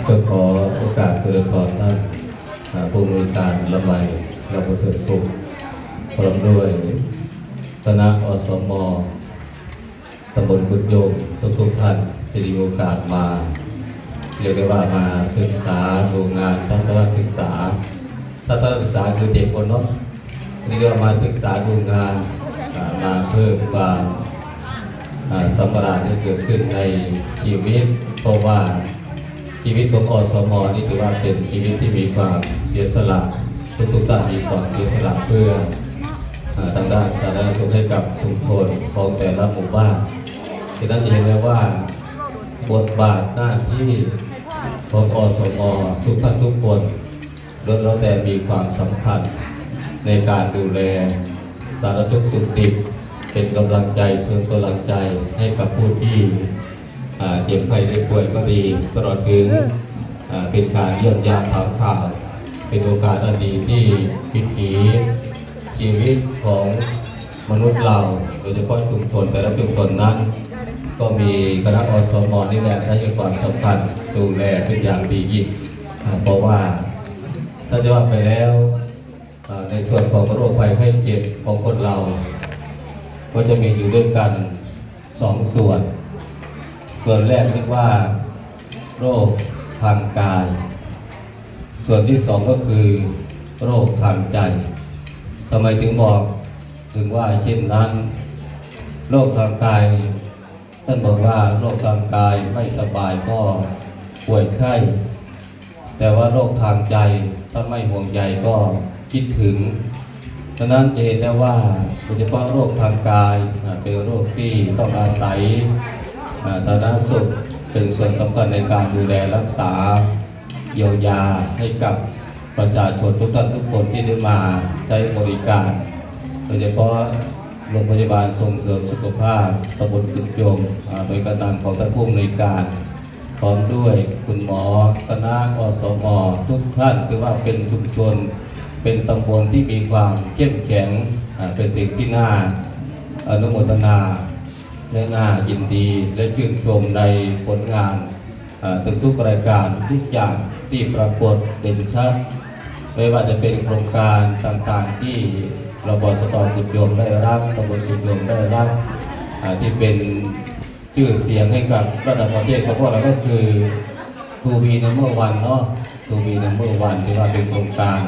ກໍຂໍໂອກາດຈະເລີນພອນທ່ານ ອາ ຜູ້ອຳນວຍການລະໄມ ລາວປະເສີດສຸກ ພ້ອມດ້ວຍຄະນະ ອສມ ຕຳບົນກຸດຍົມທຸກໆທ່ານ ທີ່ໄດ້ມີໂອກາດມາ ຮຽກໄດ້ວ່າມາສຶກສາດູງານທັດສະນະສຶກສາ. ທັດສະນະສຶກສາຄືເດັກຄົນເນາະ ນີ້ເອີ້ນວ່າມາສຶກສາດູງານ ອາ ມາເພີ່ມຄວາມ ອາ ສຳປະລານທີ່ເກີດຂຶ້ນໃນຊີວິດ ເພາະວ່າຊີວິດຂອງ ອສມ ນີ້ຖືວ່າເປັນຊີວິດທີ່ມີຄວາມເສຍສະຫຼະ ທຸກໆທ່ານມີຄວາມເສຍສະຫຼະເພື່ອ ອາ ທາງດ້ານສາທາລະນະສຸກໃຫ້ກັບຊຸມຊົນຂອງແຕ່ລະໝູ່ບ້ານ. ສະນັ້ນຈະເຫັນໄດ້ວ່າບົດບາດໜ້າທີ່ຂອງ ອສມ ທຸກທ່ານທຸກຄົນ ລ້ວນແລ້ວແຕ່ມີຄວາມສຳຄັນໃນການດູແລສາລະທຸກສຸກດິບ ເປັນກຳລັງໃຈ ເສີມກຳລັງໃຈໃຫ້ກັບຜູ້ທີ່ ອາ ເຈັບໄຂ້ໄດ້ປ່ວຍກໍດີ ຕະຫຼອດເຖິງ ອາ ເປັນການຢ້ຽມຢາມຖາມຂ່າວ ເປັນໂອກາດອັນດີທີ່ວິຖີຊີວິດຂອງມະນຸດລາວ ໂດຍສະເພາະຊຸມຊົນແຕ່ລະຊຸມຊົນນັ້ນ ກໍມີຄະນະ ອສມ ນີ້ແຫຼະ ໄດ້ໃຫ້ຄວາມສຳຄັນດູແລເປັນຢ່າງດີຍິ່ງ ອາ ເພາະວ່າ ຖ້າຈະວ່າໄປແລ້ວ ອາ ໃນສ່ວນຂອງໂລກໄພໄຂ້ເຈັບຂອງຄົນເຮົາ ກໍຈະມີຢູ່ດ້ວຍກັນສອງສ່ວນ. ສ່ວນແລກເອີ້ນວ່າໂລກທາງກາຍ, ສ່ວນທີສອງກໍຄືໂລກທາງໃຈ. ທຳໄມເຖິງບອກ ເຖິງວ່າເຊັ່ນນັ້ນ? ໂລກທາງກາຍນີ້ ທ່ານບອກວ່າໂລກທາງກາຍໄມ່ສະບາຍກໍປ່ວຍໄຂ້, ແຕ່ວ່າໂລກທາງໃຈ ຖ້າໄມ່ຫ່ວງໃຍກໍຄິດເຖິງ. ສະນັ້ນຈະເຫັນໄດ້ວ່າ ໂດຍສະເພາະໂລກທາງກາຍ ອາ ເປັນໂລກທີ່ຕ້ອງອາໄສ ອາ ສາທາລະນະສຸກເປັນສ່ວນສຳຄັນໃນການດູແລຮັກສາ ຢຽວຢາໃຫ້ກັບປະຊາຊົນທຸກທ່ານທຸກຄົນທີ່ໄດ້ມາໃຊ້ບໍລິການ ໂດຍສະເພາະໂຮງພະຍາບານສົ່ງເສີມສຸຂະພາບຕຳບົນກຸດຍົມ ອາ ໂດຍການນຳຂອງທ່ານຜູ້ອຳນວຍການ ພ້ອມດ້ວຍຄຸນໝໍ, ຄະນະ ອສມ ທຸກທ່ານ ຖືວ່າເປັນຊຸມຊົນ ເປັນຕຳບົນທີ່ມີຄວາມເຂັ້ມແຂງ ອາ ເປັນສິ່ງທີ່ໜ້າອະນຸໂມທະນາ ແລະ ໜ້າຍິນດີ ແລະ ຊື່ນຊົມໃນຜົນງານ ເອີ່ ທຸກໆລາຍການ ທຸກໆຢ່າງທີ່ປາກົດເຫັນຊັດ ໄມ່ວ່າຈະເປັນໂຄງການຕ່າງໆທີ່ ລປສຕ ກຸດຍົມໄດ້ຮັບ, ຕຳບົນກຸດຍົມໄດ້ຮັບ ເອີ່ ທີ່ເປັນຊື່ສຽງໃຫ້ກັບລະດັບປະເທດຂອງພວກເຮົາ ກໍຄື ທູບີ ນຳເບີ ວັນ ເນາະ, ທູບີ ນຳເບີ ວັນ ທີ່ວ່າເປັນໂຄງການ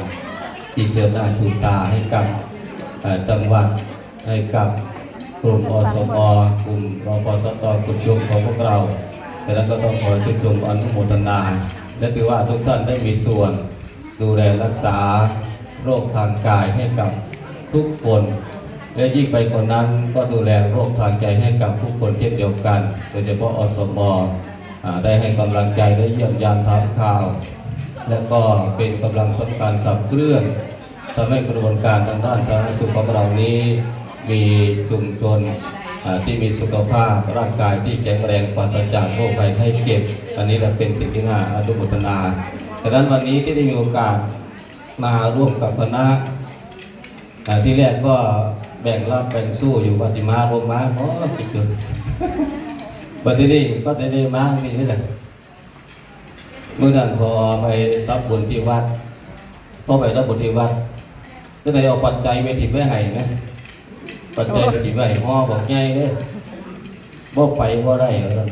ທີ່ເຈີໜ້າຈູຕາໃຫ້ກັບ ເອີ່ ຈັງຫວັດ ໃຫ້ກັບກຸ່ມ ອສມ ກຸ່ມ ລປສຕ ກຸດຍົມຂອງພວກເຮົາ. ສະນັ້ນກໍຕ້ອງຂໍຊື່ນຊົມອະນຸໂມທະນາ ແລະ ຖືວ່າທຸກທ່ານໄດ້ມີສ່ວນດູແລຮັກສາໂລກທາງກາຍໃຫ້ກັບທຸກຄົນ ແລະ ຍິ່ງໄປກວ່ານັ້ນກໍດູແລໂລກທາງໃຈໃຫ້ກັບທຸກຄົນເຊັ່ນດຽວກັນ ໂດຍສະເພາະ ອສມ ອາ ໄດ້ໃຫ້ກຳລັງໃຈ ໄດ້ຢ້ຽມຢາມຖາມຂ່າວ ແລະ ກໍເປັນກຳລັງສຳຄັນຂັບເຄື່ອນ ທຳໃຫ້ກະບວນການທາງດ້ານສາທາລະນະສຸກຂອງເຮົານີ້ ມີຊຸມຊົນ ອາ ທີ່ມີສຸຂະພາບຮ່າງກາຍທີ່ແຂງແຮງ ປາສະຈາກໂລກໄພໄຂ້ເຈັບ. ອັນນີ້ລະເປັນສິ່ງທີ່ໜ້າອະນຸໂມທະນາ. ສະນັ້ນວັນນີ້ທີ່ໄດ້ມີໂອກາດມາຮ່ວມກັບຄະນະ ອາ ທີແລກກໍແບ່ງຮັບແບ່ງສູ້ຢູ່ ວ່າຊິມາບໍ່ມາ ບໍ່ຄິດເບິ່ງ ບັດທີນີ້ກໍຈະໄດ້ມານີ້ແຫຼະ. ມື້ນັ້ນພໍໄປທຳບຸນທີ່ວັດ ພໍໄປທຳບຸນທີ່ວັດ ກໍໄດ້ເອົາປັດໄຈໄປຖິ້ມໄວ້ໃຫ້ນະ ປັດໄຈໄປຖິ້ມໄວ້ໃຫ້ຫໍ່ບັກໃຫຍ່ເດ້ ບໍ່ໄປບໍ່ໄດ້ວ່າຊັ້ນ.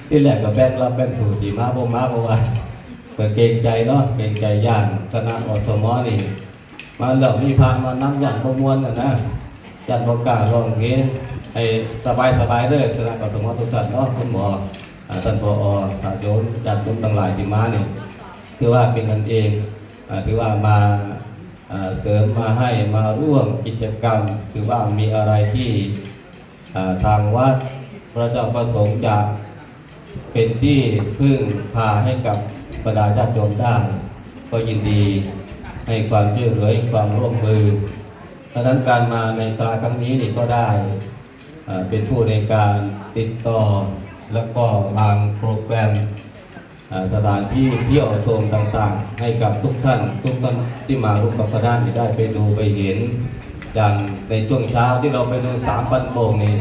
ທີແລກກໍແບ່ງຮັບແບ່ງສູ້ ຊິມາບໍ່ມາ ເພາະວ່າກໍເກງໃຈເນາະ ເກງໃຈ ຢ້ານຄະນະ ອສມ ນີ້ ມາແລ້ວມີພະມານຳ ຢ້ານບໍ່ມ່ວນຫັ້ນນະ ຢ້ານບໍ່ກ້າຮ້ອງເພງ ໃຫ້ສະບາຍໆເດີ ຄະນະ ອສມ ທຸກທ່ານເນາະ ຄຸນໝໍ ອາ ທ່ານ ຜອ ສາທຸນ ຍາດໂຍມທັງຫຼາຍທີ່ມານີ້ ຖືວ່າເປັນກັນເອງ ອາ ຖືວ່າມາ ອາ ເສີມມາໃຫ້ ມາຮ່ວມກິດຈະກຳ ຖືວ່າມີອະໄລທີ່ ອາ ທາງວັດພະເຈົ້າປະສົງຈະເປັນທີ່ເພິ່ງພາໃຫ້ກັບບັນດາຍາດໂຍມໄດ້ ກໍຍິນດີໃຫ້ຄວາມຊ່ວຍເຫຼືອ ໃຫ້ຄວາມຮ່ວມມື. ສະນັ້ນການມາໃນຄາວຄັ້ງນີ້ນີ້ກໍໄດ້ ເປັນຜູ້ໃນການຕິດຕໍ່ ແລ້ວກໍວາງໂປຣແກຣມ ເອີ່ ສະຖານທີ່ທ່ຽວຊົມຕ່າງໆ ໃຫ້ກັບທຸກທ່ານ ທຸກທ່ານທີ່ມາຮ່ວມກັບຄະນະນີ້ໄດ້ໄປດູໄປເຫັນ. ຢ່າງໃນຊ່ວງເຊົ້າທີ່ເຮົາໄປດູສາມພັນໂບກນີ້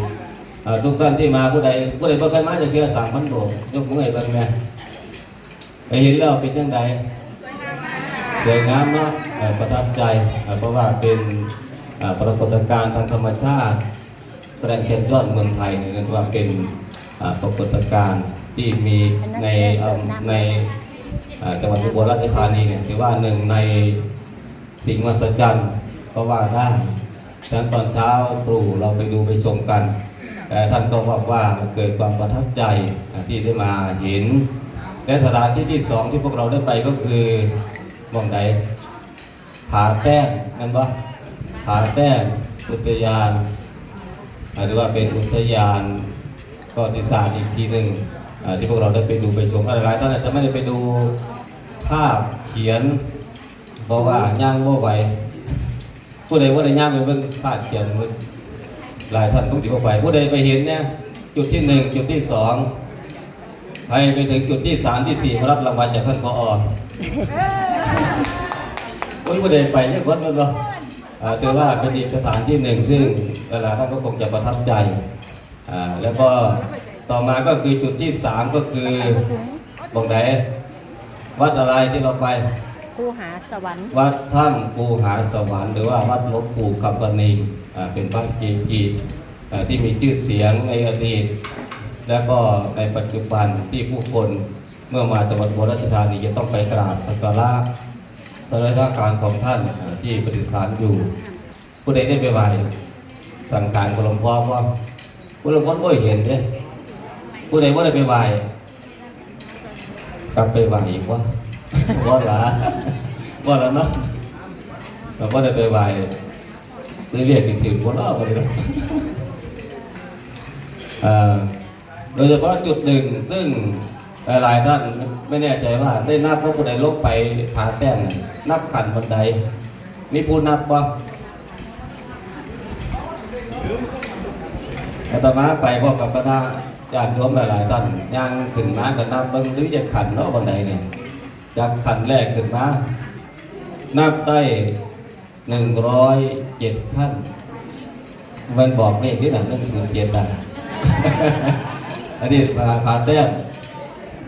ເອີ່ ທຸກທ່ານທີ່ມາ ຜູ້ໃດ ຜູ້ໃດບໍ່ເຄີຍມາຈັກເທື່ອສາມພັນໂບກ ຍົກມືໃຫ້ເບິ່ງແດ່. ໄປເຫັນແລ້ວເປັນຈັ່ງໃດ? ສວຍງາມເນາະ ເອີ ປະທັບໃຈ ເອີ ເພາະວ່າເປັນ ເອີ ປາກົດການທາງທຳມະຊາດ Grand Canyon ເມືອງໄທນີ້ ຖືວ່າເປັນ ເອີ ປາກົດການທີ່ມີໃນ ເອີ ໃນ ເອີ ຈັງຫວັດອຸບົນລາຊະທານີນີ້ ຖືວ່າໜຶ່ງໃນສິ່ງມະຫັດສະຈັນກໍວ່າໄດ້. ສະນັ້ນຕອນເຊົ້າຕຣູ່ເຮົາໄປດູໄປຊົມກັນ ແຕ່ທ່ານກໍບອກວ່າເກີດຄວາມປະທັບໃຈ ອາ ທີ່ໄດ້ມາເຫັນ ແລະ ສະຖານທີ່ທີສອງທີ່ພວກເຮົາໄດ້ໄປກໍຄື ໝ່ອງໃດ? ຜາແຕ້ມ ແມ່ນບໍ່? ຜາແຕ້ມ ອຸດທະຍານ ອາ ຫຼືວ່າເປັນອຸດທະຍານປະຫວັດຕິສາດອີກທີ່ໜຶ່ງ ອາ ທີ່ພວກເຮົາໄດ້ໄປດູໄປຊົມ. ຫຼາຍໆທ່ານອາດຈະໄມ່ໄດ້ໄປດູພາບຂຽນ ເພາະວ່າຍ່າງບໍ່ໄຫວ. ຜູ້ໃດບໍ່ໄດ້ຍ່າງໄປເບິ່ງພາບຂຽນ ຫຼາຍທ່ານຄົງຊິບໍ່ໄປ. ຜູ້ໃດໄປເຫັນແດ່ ຈຸດທີໜຶ່ງ ຈຸດທີສອງ ໃຜໄປເຖິງຈຸດທີສາມ ທີສີ່ ມາຮັບລາງວັນຈາກທ່ານ ຜອ. ໂອ້ຍ ຜູ້ໃດໄປຈັກຄົນແມ່ນບໍ່? ເອີ ຖືວ່າເປັນອີກສະຖານທີ່ໜຶ່ງ ຊຶ່ງຫຼາຍໆທ່ານກໍຄົງຈະປະທັບໃຈ. ອາ ແລ້ວກໍຕໍ່ມາກໍຄືຈຸດທີສາມ ກໍຄືໝ່ອງໃດ? ວັດອະໄລທີ່ເຮົາໄປ? ຄູຫາສະຫວັນ. ວັດຖ້ຳຄູຫາສະຫວັນ ຫຼືວ່າວັດຫຼວງປູ່ຄຳປະນິງ ອາ ເປັນພະເກຈິ ອາ ທີ່ມີຊື່ສຽງໃນອະດີດ ແລະ ກໍໃນປັດຈຸບັນ ທີ່ຜູ້ຄົນເມື່ອມາຈັງຫວັດອຸບົນລາຊະທານີຈະຕ້ອງໄປກາບສັກກາລະສະຖານະການຂອງທ່ານ ອາ ທີ່ປະດິດສະຖານຢູ່. ຜູ້ໃດໄດ້ໄປໄຫວ້ສັງຂານຂອງຫຼວງພໍ່ບໍ່? ຜູ້ລາງຄົນບໍ່ເຫັນເດ້. ຜູ້ໃດບໍ່ໄດ້ໄປໄຫວ້ ກັບໄປໄຫວ້ອີກບໍ່? ບໍ່ລະ ບໍ່ລະເນາະ. ລາວບໍ່ໄດ້ໄປໄຫວ້ ຊື້ວຽກນີ້ຖືກບໍ່ເນາະ ບໍ່ໄດ້ເນາະ. ເອີ ໂດຍສະເພາະຈຸດໜຶ່ງ ຊຶ່ງຫຼາຍໆທ່ານໄມ່ແນ່ໃຈວ່າໄດ້ນັບວ່າຜູ້ໃດລົງໄປຜາແຕ້ມນັ້ນ ນັບຂັ້ນບັນໄດ ມີຜູ້ນັບບໍ່? ອາດຕະມາໄປພ້ອມກັບຄະນະຍາດໂຍມຫຼາຍໆທ່ານ ຍ່າງຂຶ້ນມາກໍນັບເບິ່ງ ມີຈັກຂັ້ນເນາະ ບັນໄດນີ້ ຈາກຂັ້ນແລກຂຶ້ນມາ ນັບໄດ້ ໜຶ່ງຮ້ອຍເຈັດຂັ້ນ ແມ່ນບອກເລກເດ້ນະ ໜຶ່ງສູນເຈັດນະ. ອັນນີ້ຜາ ຜາແຕ້ມ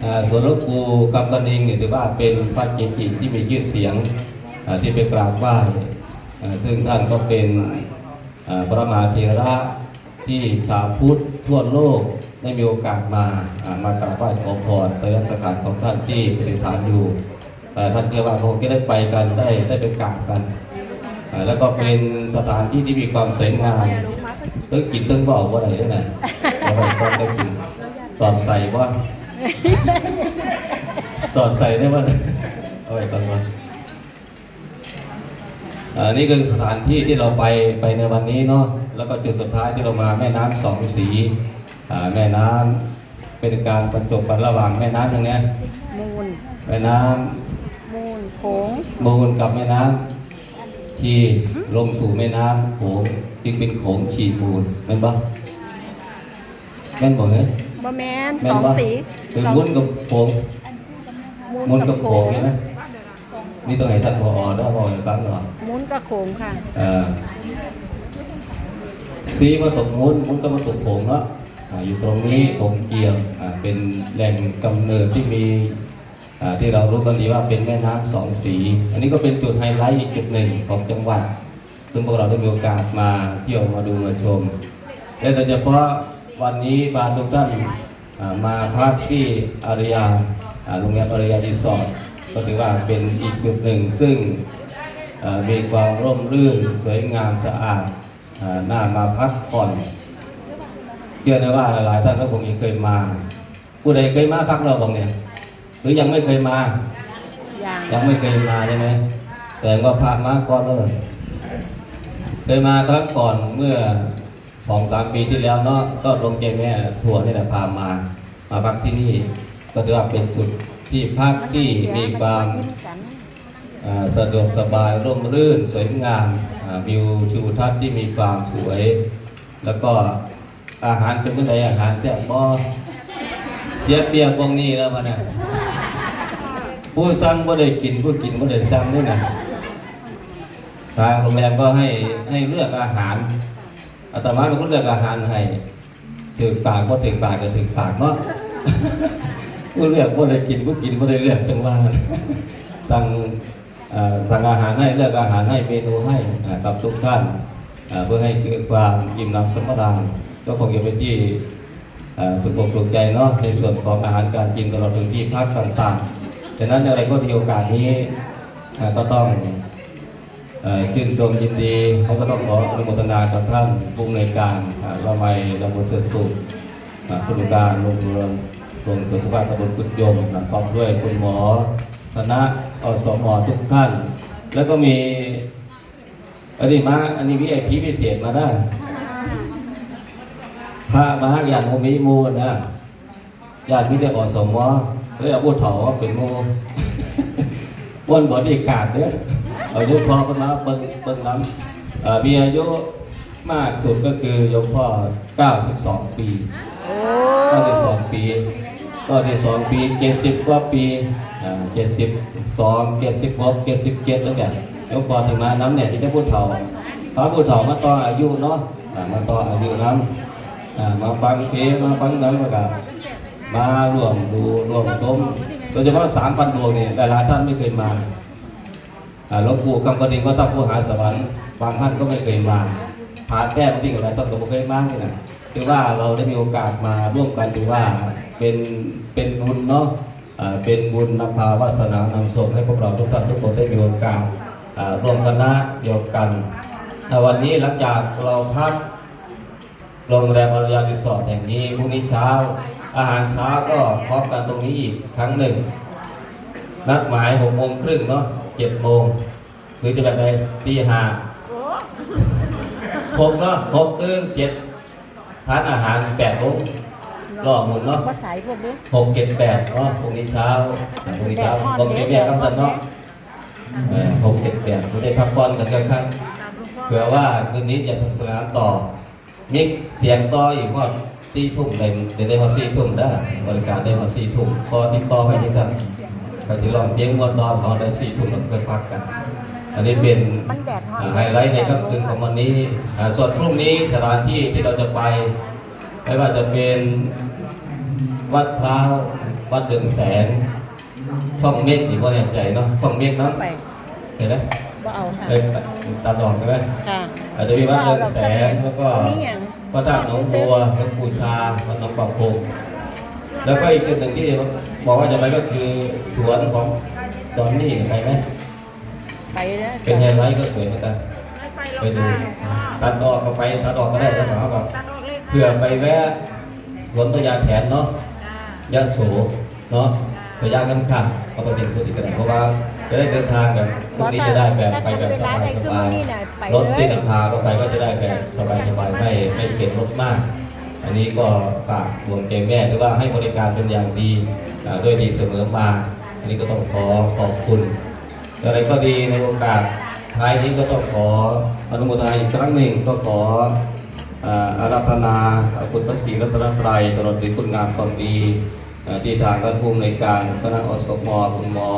ອາ ສວນຫຼວງປູ່ຄຳປະນິງນີ້ ຖືວ່າເປັນພະເກຈິທີ່ມີຊື່ສຽງ ອາ ທີ່ໄປກາບໄຫວ້ ອາ ຊຶ່ງທ່ານກໍເປັນ ອາ ພະມະຫາເຖລະ ທີ່ຊາວພຸດທົ່ວໂລກໄດ້ມີໂອກາດມາ ອາ ມາກາບໄຫວ້ຂໍພອນໄຕລະສະການຂອງທ່ານທີ່ປະດິດສະຖານຢູ່. ເອີ ທ່ານເຊື່ອວ່າເຂົາຈະໄດ້ໄປກັນ ໄດ້ ໄດ້ໄປກາບກັນ ເອີ ແລ້ວກໍເປັນສະຖານທີ່ທີ່ມີຄວາມສວຍງາມ ເທິງກິນເທິງເວົ້າບໍ່ໄດ້ເດ້ນະ ເອີ ຕ້ອງໄດ້ກິນ. ສອດໃສ່ບໍ່? ສອດໃສ່ໄດ້ບໍ່? ເອົາໄວ້ກ່ອນບໍ່? ເອີ ນີ້ຄືສະຖານທີ່ທີ່ເຮົາໄປ ໄປໃນວັນນີ້ເນາະ ແລ້ວກໍຈຸດສຸດທ້າຍທີ່ເຮົາມາ ແມ່ນ້ຳສອງສີ ອາ ແມ່ນ້ຳ ເປັນການປະຈົບກັນລະຫວ່າງແມ່ນ້ຳຫຍັງແນ່? ມູນ. ແມ່ນ້ຳ ມູນ ໂຂງ. ມູນກັບແມ່ນ້ຳທີ່ລົງສູ່ແມ່ນ້ຳໂຂງ ຈຶ່ງເປັນໂຂງຂີ້ມູນ ແມ່ນບໍ່? ແມ່ນບໍ່ເອີຍ? ບໍ່ແມ່ນ ແມ່ນບໍ່? ສອງສີ ຄືມູນກັບໂຂງ ມູນກັບໂຂງ ແມ່ນບໍ່? ນີ້ຕ້ອງໃຫ້ທ່ານ ຜອ ເດີ ເວົ້າໃຫ້ຟັງເນາະ ມູນກັບໂຂງຄ່ະ. ເອີ ສີມາຕົກມູນ ມູນກໍມາຕົກໂຂງເນາະ. ອາ ຢູ່ຕົງນີ້ ໂຂງຈຽມ ອາ ເປັນແຫຼ່ງກຳເນີດທີ່ມີ ອາ ທີ່ເຮົາຮູ້ກັນດີວ່າເປັນແມ່ນ້ຳສອງສີ. ອັນນີ້ກໍເປັນຈຸດໄຮໄລອີກຈຸດໜຶ່ງຂອງຈັງຫວັດ ຊຶ່ງພວກເຮົາໄດ້ມີໂອກາດມາທ່ຽວ ມາດູ ມາຊົມ ແລະ ໂດຍສະເພາະວັນນີ້ພາທຸກທ່ານ ອາ ມາພັກທີ່ອາລິຍາ ອາ ໂຮງແຮມອາລິຍາຣີສອດ ກໍຖືວ່າເປັນອີກຈຸດໜຶ່ງ ຊຶ່ງ ເອີ ມີຄວາມຮົ່ມລື່ນ ສວຍງາມ ສະອາດ ອາ ໜ້າມາພັກຜ່ອນ. ເຊື່ອແນ່ວ່າຫຼາຍໆທ່ານກໍຄົງຈະເຄີຍມາ. ຜູ້ໃດເຄີຍມາພັກແລ້ວບໍ່ນີ້? ຫຼືຍັງໄມ່ເຄີຍມາ? ຍັງ ຍັງໄມ່ເຄີຍມາໃຊ່ໄໝ? ແສດງວ່າຜ່ານມາກ່ອນເລີຍ. ເຄີຍມາຄັ້ງກ່ອນເມື່ອສອງສາມປີທີ່ແລ້ວເນາະ ກໍລົງແກ່ແມ່ທົວນີ້ແຫຼະພາມາ ມາພັກທີ່ນີ້ ກໍຖືວ່າເປັນຈຸດທີ່ພັກທີ່ມີຄວາມ ອາ ສະດວກສະບາຍ ຮົ່ມລື່ນ ສວຍງາມ ອາ ວິວທິວທັດທີ່ມີຄວາມສວຍ ແລ້ວກໍ ອາຫານເປັນຈັ່ງໃດ? ອາຫານແຊບບໍ່? ເສຍປຽບໝ່ອງນີ້ແລ້ວບັດນີ້ ຜູ້ສັ່ງບໍ່ໄດ້ກິນ ຜູ້ກິນບໍ່ໄດ້ສັ່ງນີ້ນະ. ທາງໂຮງແຮມກໍໃຫ້ ໃຫ້ເລືອກອາຫານ ອາດຕະມາເປັນຄົນເລືອກອາຫານໃຫ້ ຖືກປາກບໍ່ຖືກປາກກໍຖືກປາກເນາະ. ຜູ້ເລືອກບໍ່ໄດ້ກິນ ຜູ້ກິນບໍ່ໄດ້ເລືອກ ຈັ່ງວ່າ ສັ່ງ ເອີ່ ສັ່ງອາຫານໃຫ້ ເລືອກອາຫານໃຫ້ ເມນູໃຫ້ ເອີ່ ກັບທຸກທ່ານ ເອີ່ ເພື່ອໃຫ້ເກີດຄວາມອີ່ມໜຳສຳມະລານ ກໍຄົງຈະເປັນທີ່ ເອີ່ ຖືກອົກຖືກໃຈເນາະ ໃນສ່ວນຂອງອາຫານການກິນ ຕະຫຼອດເຖິງທີ່ພັກຕ່າງໆ. ສະນັ້ນ ຢ່າງໃດກໍດີ ໂອກາດນີ້ ເອີ່ ກໍຕ້ອງ ເອີ່ ຊື່ນຊົມຍິນດີ ເຮົາກໍຕ້ອງຂໍອະນຸໂມທະນາກັບທ່ານຜູ້ອຳນວຍການ ເອີ່ ລະໄມ ລະບົດເສີດສຸກ ເອີ່ ຜູ້ອຳນວຍການໂຮງຄວນ ໂຮງສວນສຸຂະຕຳບົນກຸດຍົມ ເອີ່ ພ້ອມດ້ວຍຄຸນໝໍ ຄະນະ ອສມ ທຸກທ່ານ ແລ້ວກໍມີ ອັນນີ້ມາ ອັນນີ້ ວີໄອພີ ພິເສດມາເດີ ພະມາຫາຍາດບໍ່ມີໝູ່ນະ. ຍາດມີແຕ່ ອສມ ເລີຍເອົາຜູ້ເຖົ້າມາເປັນໝູ່ ບ່ອນບໍດີກາດເດີ ເອົາໂຍມພໍ່ເພິ່ນມາເບິ່ງ ເບິ່ງນຳ ເອີ່ ມີອາຍຸມາກສຸດກໍຄືໂຍມພໍ່ ເກົ້າສິບສອງປີ ໂອ້ ເກົ້າສິບສອງປີ ເກົ້າສິບສອງປີ ເຈັດສິບກວ່າປີ ເຈັດສິບສອງ ເຈັດສິບຫົກ ເຈັດສິບເຈັດ ແລ້ວກະໂຍມພໍ່ທີ່ມານຳນີ້ ມີແຕ່ຜູ້ເຖົ້າ ພາຜູ້ເຖົ້າມາຕໍ່ອາຍຸເນາະ ເອີ່ ມາຕໍ່ອາຍຸນຳ ເອີ່ ມາຟັງເພງ ມາຟັງນຳ ແລ້ວກະ ມາຮ່ວມດູຮ່ວມຊົມ ໂດຍສະເພາະສາມພັນດວງນີ້ ຫຼາຍໆທ່ານໄມ່ເຄີຍມາ ອ່າ ຫຼວງปู่ຄຳກະດິງ ວັດຖ້ຳພູຜາສະຫວັນ ບາງທ່ານກໍໄມ່ເຄີຍມາ ພະແທ້ບາງທີກໍຫຼາຍທ່ານກໍບໍ່ເຄີຍມາຄືກັນ ຖືວ່າເຮົາໄດ້ມີໂອກາດມາຮ່ວມກັນ ຖືວ່າເປັນ ເປັນບຸນເນາະ ເປັນບຸນນຳພາວາສະໜານຳໂຊກໃຫ້ພວກເຮົາທຸກທ່ານທຸກຄົນໄດ້ມີໂອກາດ ເອີ່ ຮ່ວມຄະນະດຽວກັນ ເອີ່ ວັນນີ້ຫຼັງຈາກເຮົາພັກ ໂຮງແຮມອາຣະຍາຣີສອດແຫ່ງນີ້ ພລຸ້ງນີ້ເຊົ້າ ອາຫານເຊົ້າກໍພ້ອມກັນຕົງນີ້ອີກຄັ້ງໜຶ່ງ ນັດໝາຍຫົກໂມງຄຶ່ງເນາະ ເຈັດໂມງ ຫຼືຈະແບບໃດ? ຕີຫ້າ ຫົກເນາະ ຫົກຕື່ນ ເຈັດ ທານອາຫານ ແປດໂມງ ລໍໝູນເນາະ ບໍ່ໃສພວກນີ້ ຫົກ ເຈັດ ແປດເນາະ ພລຸ້ງນີ້ເຊົ້າ ພລຸ້ງນີ້ເຊົ້າ ແດດຮ້ອນ ລົງເກັບວຽກນຳກັນເນາະ ເອີ ຫົກ ເຈັດ ແປດ ຈະໄດ້ພັກຜ່ອນກັນຄັກໆ ເພື່ອວ່າຄືນນີ້ຈະສະໜານຕໍ່ ມີສຽງຕໍ່ອີກຮອດສີ່ທຸ່ມ ໄດ້ ໄດ້ຮອດສີ່ທຸ່ມເດີ ບໍລິການໄດ້ຮອດສີ່ທຸ່ມ ຂໍຕິດຕໍ່ໄວ້ຈັ່ງຊັ້ນ ໄປທີ່ຮ້ອງເພງມ່ວນຕໍ່ຮອດໄດ້ສີ່ທຸ່ມ ແລ້ວຄ່ອຍພັກກັນ ອັນນີ້ເປັນ ມັນແດດຮ້ອນ ອ່າ ໄຮໄລໃນຄ່ຳຄືນຂອງວັນນີ້ ອ່າ ສ່ວນພລຸ້ງນີ້ສະຖານທີ່ທີ່ເຮົາຈະໄປ ບໍ່ວ່າຈະເປັນວັດພ້າວ ວັດເຮືອງແສງ ຊ່ອງເມັກນີ້ບໍ່ແນ່ໃຈເນາະ ຊ່ອງເມັກເນາະ ໄປ ເຫັນໄດ໋ ບໍ່ເອົາ ເອີ ຕັດອອກໄດ້ໄໝ ອາດຈະມີວັດເຮືອງແສງ ແລ້ວກໍ ມີຫຍັງ ພະທາດໜອງບົວ ຫຼວງປູ່ຊາ ວັດໜອງປາກໂພງ ແລ້ວກໍອີກຈຸດໜຶ່ງທີ່ບອກວ່າຈະໄປກໍຄືສວນຂອງດອນນີ້ ໄປໄໝ? ໄປເດີ ເປັນໄຮໄລກໍສວຍເໝືອນກັນ ໄປດູ ຕັດອອກກໍໄປ ຕັດອອກກໍໄດ້ ແລ້ວເຮົາກໍເພື່ອໄປແວະສວນພະຍາແຖນເນາະ ຍະໂສເນາະ ພະຍານ້ຳຄ້າງ ເອົາໄປເປັນພຸດອີກກໍໄດ້ ເພາະວ່າຈະໄດ້ເດີນທາງແບບ ພວກນີ້ຈະໄດ້ແບບ ໄປແບບສະບາຍໆ ລົດຕິດນຳພາກໍໄປ ກໍຈະໄດ້ແບບສະບາຍໆ ໄມ່ ໄມ່ເຂັນລົດມາກ ອັນນີ້ກໍຝາກຫວງແກ່ແມ່ ຖືວ່າໃຫ້ບໍລິການເປັນຢ່າງດີ ອາ ດ້ວຍດີສະເໝີມາ ອັນນີ້ກໍຕ້ອງຂໍຂອບຄຸນ ຢ່າງໃດກໍດີ ໃນໂອກາດທ້າຍນີ້ກໍຕ້ອງຂໍອະນຸໂມທະນາອີກຄັ້ງໜຶ່ງ ກໍຂໍ ເອີ່ ອາລາທະນາ ເອີ່ ຄຸນພະສີລັດຕະນະໄຕ ຕະຫຼອດເຖິງຄຸນງາມຄວາມດີ ເອີ່ ທີ່ທາງທ່ານຜູ້ອຳນວຍການຄະນະ ອສມ ຄຸນໝໍ